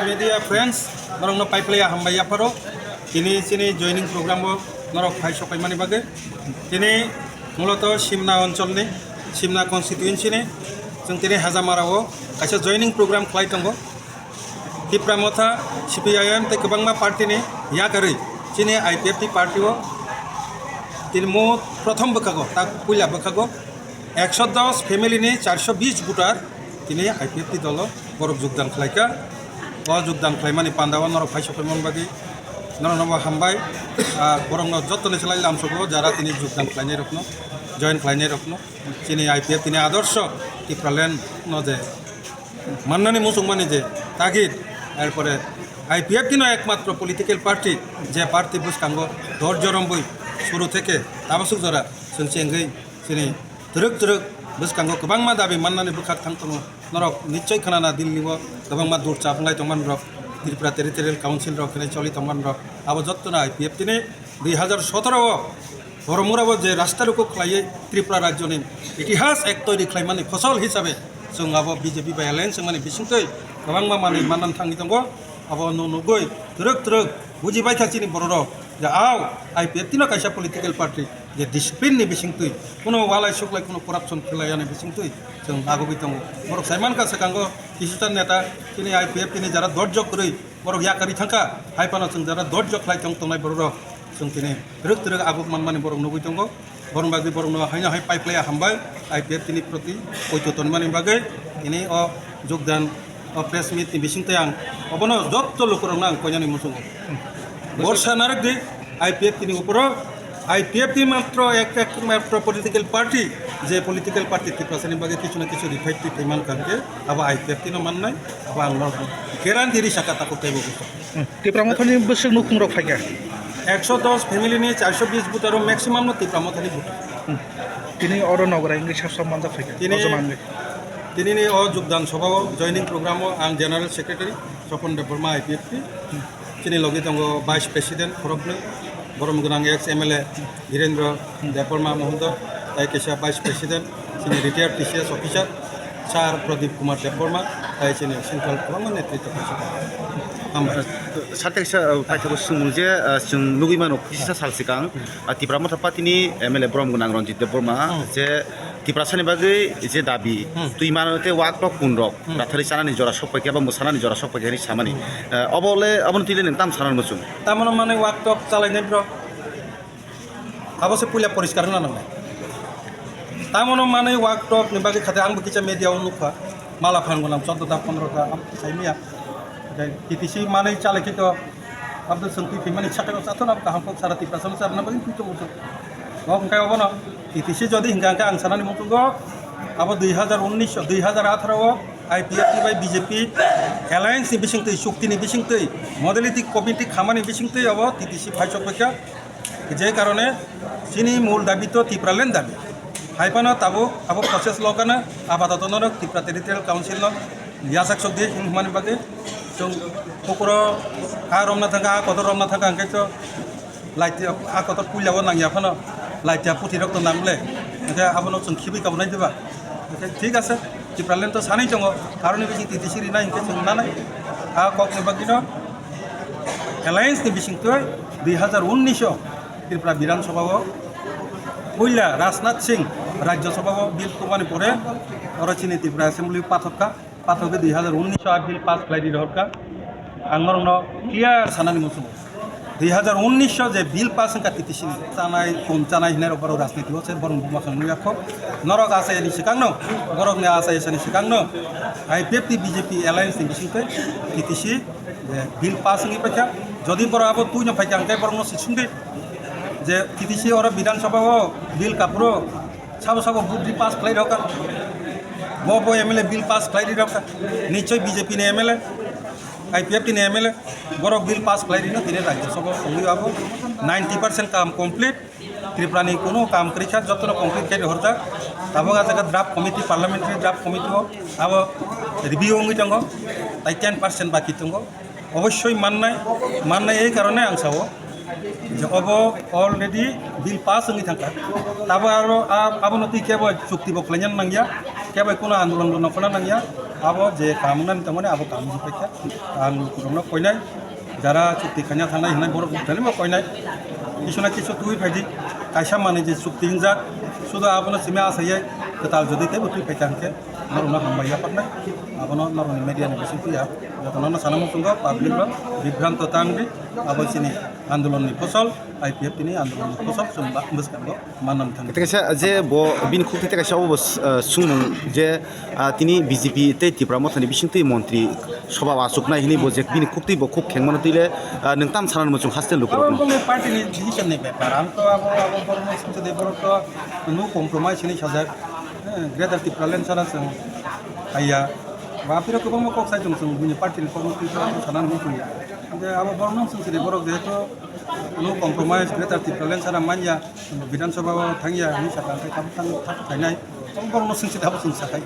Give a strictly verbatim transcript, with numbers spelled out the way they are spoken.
Media friends, norokno paiplaya hambai yapharo. Tini chini joining program o norok phai sokaimani bagwi. Tini muloto Simna oncholni, Simna constituency ni, chwng tini Hajamara o kaisa joining program khlai tongo. Tipra Motha, C P I M tei kwbangma party ni yakarwi chini I P F T party o tini mo prothom bwkhago, tak puila bwkhago ekso dos family ni charso bis voter tini I P F T dolo borok jogdan khlaikha. O jogdan khlaimani panda o norok phai sokaimani bagwi norokno bo hambai. Ah, borokno jottoni slai lamsogo jara tini jogdan khlainai rokno, join khlainai rokno. Chini I P F T ni adorsho Tipraland no je mannani muchungmani je tagid, erpore I P F T no ekmatro political party je party bwskango dorjo rombwi suru theke tabasuk jora chwng chengwi chini twrwk twrwk bwskango kwbangma dabi mannani bwkhak thang tongo. Norok nichoi khwnana Delhi o kwbangma dur chapnai tongmani rok, Tripura Territorial Council rok hinwi choli tongmani rok, abo jottono I P F T ni dui hazar sotoro o Boromura bo je rasta ruku khlaiwi Tripura rajyoni itihas ek toiri khlaimani phosol hisabe chwng abo B J P bai alliance wngmani bisingtwi kwbangma manwi mannan thangwi tongo. Abo no nugwi twrwk twrwk bujibai kha chini bororok je ao I P F T no kaisa political party je discipline ni bisingtwi kuno walai suklai kuno corruption khlai yani bisingtwi chwng agugwi tongo. Borok saiman kha swkango kisisa neta chini I P F T ni jara dorjo kwrwi borok yakarwi thangkha, hai phano chwng jara dorjo khlai tong tongnai bororok chwng tini twrwk twrwk aguk manmani borok nugwi tongo. Borok bagwi borokno haino hai paiplaya hambai, I P F T ni proti poito tonmani bagwi tini o jogdan o press meet ni bisingtwi ang obono jotto lukurokno ang koinani muchungo. Borsa narwkdi I P F T ni uporo, I P F T matro ek, ek matro political party, je political party Tiprasani bagwi kichu na kichu rifai twi thai mankha hwnkhe abo I P F T no mannai, abo ang no guarantee ri saka takhuk teibo bujo. Hmm. Tipra Mothani bwswk nukhungrok phaikha? Ekso dos family ni charso bis voter o maximum no Tipra Mothani voter. Hmm. Tini oro nogra wngwi sab sab manjak phaikha. Tini, kosom wngwi. Tini ni o jogdan sabha o joining program o ang general secretary Sopon Debbarma I P F T. Hmm. Chini logi tongo vice president khoroknwi, borom gwnang ex M L A Dhirendra Debbarma Mohondo, tai kaisa vice president, chini retired T C S officer, Sir Pradip Kumar Debbarma, tai chini central kwbangma netritw kaisa. Hambai. Sate kaisa, uh, paithago swngmung je, uh, chwng nugwi mano, kisa sal swkang, uh, Tipra Motha Party ni M L A borom gwnang Ranjit Debbarma, hmm, je Tiprasani bagwi je dabi, hmm, twi mano tei wak tok kun rok, hmm, ratharwi chanani jora sok paikha, bambo sanani jora sok paikha hinwi samani. Hmm. Uh, obo le, obono twi le nwng tam sanani muchung? Tamoni manwi wak tok chalainai borok. Abo se puila poriskar wngna nangnai. Tamoni manwi wak tok ni bagwi khate ang bo kisa media o nukha. Mala phan gwnang choddo ta pondro ta abo sai maya. Tei T T C manwi chalai khe to abo chwng twi thwimani sakhe o chathon abo kaham kok sara Tiprasa no charwna bagwi twi tongo chwng. Bo hwnkhe obono T T C jodi hinkha hwnkhe ang sanani muchungo abo dui hazar unnish, dui hazar atharo o I P F T bai B J P alliance ni bisingtwi, chukti ni bisingtwi, modality committee khamani bisingtwi abo T T C phaisok paikha. Je karone chini mul dabi to Tipraland dabi. Hai phano tabuk abo process logana apatatno no Tripura Territorial Council no yachak sok di hwnmani bagwi chwng pukuro ha romna thangkha, ha kotor romna thangkha, hwnkhe to laitia, ha kotor puila o nangya phano laitia puthi rok to nang le, hwnkhe abono chwng khibwi kabunai diba? Hwnkhe thik ase, Tipraland to sanwi tongo, aroni bising T T C rinai hwnkhe chwng nanai. Ha kokni bagwino alliance ni bisingtwi dui hazar unnish o Tripura Bidhan Sabha o puila Rajnath Singh Rajya Sabha o bill tubani pore oro chini Tripura Assembly pathok kha, pathok khe dui hazar unnish o a bill pass khlai ri rohor kha. Ang norokno clear sanani muchungo, dui hazar unnish o je bill pass wngkha T T C ni, chanai, kom chanai hinai rok borok rajniti o se borok buma khe nukya kho. Norok achai ni swkang no, borok ni achai sani swkang no, I P F T B J P alliance ni bisingtwi T T C je bill pass wngwi paikha, jodi borok abo twino phaikha hwnkhe borokno se swngdi je T T C oro Bidhan Sabha o bill kaphuru sabo sabo vote ri pass khlai rokha, bo bo M L A bill pass khlai ri rokha, nichoi B J P ni M L A, I P F T ni M L A, borok bill pass khlai rino tini Rajya Sabha o tongwi abo ninety percent kam complete. Tripura ni kuno kam kwrwi kha, jotono complete khe rihorjak. Tabuk ah jaga draft committee, parliamentary draft committee o abo review wngwi tongo, tai ten percent baki tongo. Obossoi mannai, mannai ei karone ang sao, Obo already bill pass wngwi thangkha. Tabo aro a-, abono twi kebo chukti bo khlaina nangya, kebo kuno andolon bo nokna nangya. Abo je kaam wngnani tongmani abo kaam wngwi paikha. Ang lukurokno koinai, jara chukti khaina thangnai hwnwi borok belai bo koinai. Kisu na kisu twi phaidi, kaisa manwi je chukti wngjak, sudo abono simi asaiye kwtal jodi teibo twi phaikha hwnkhe norokno hambai yapharnai. Abono norokni media ni bisingtwi ya jotono sana muchungo public rok bibhranto tangdi, abo chini andolon ni phosol, I P F T ni andolon ni phosol chwng ba-, bwskango manna thangdi. Tei kaisa je bo bini khuk tei kaisa obo, uh, swngmung je, uh, tini B J P tei Tipra Motha ni bisingtwi montri sobha achuknai hwnwi bo je bini khuk tei bo khuk khengmano twi le, uh, nwng tam sana muchung haste lukurokno. Abo bongni party ni decision ni bepar. Ang to abo, abo borokno sumsadi borok to no compromise hwnwi sajak. Eh, Greater Tipraland sara chwng haiya. Ba phiro kwbangma kok sai tong chwng buini party ni kokno twi to sana nung kuya. Hingke abo borokno sumsadi borok jehetu no compromise Greater Tipraland sara manya. Bidhan Sabha o thangya hinwi sakha, hwnkhe tabuk thang, thang khainai. Borokno singsi tabuk singsa khai.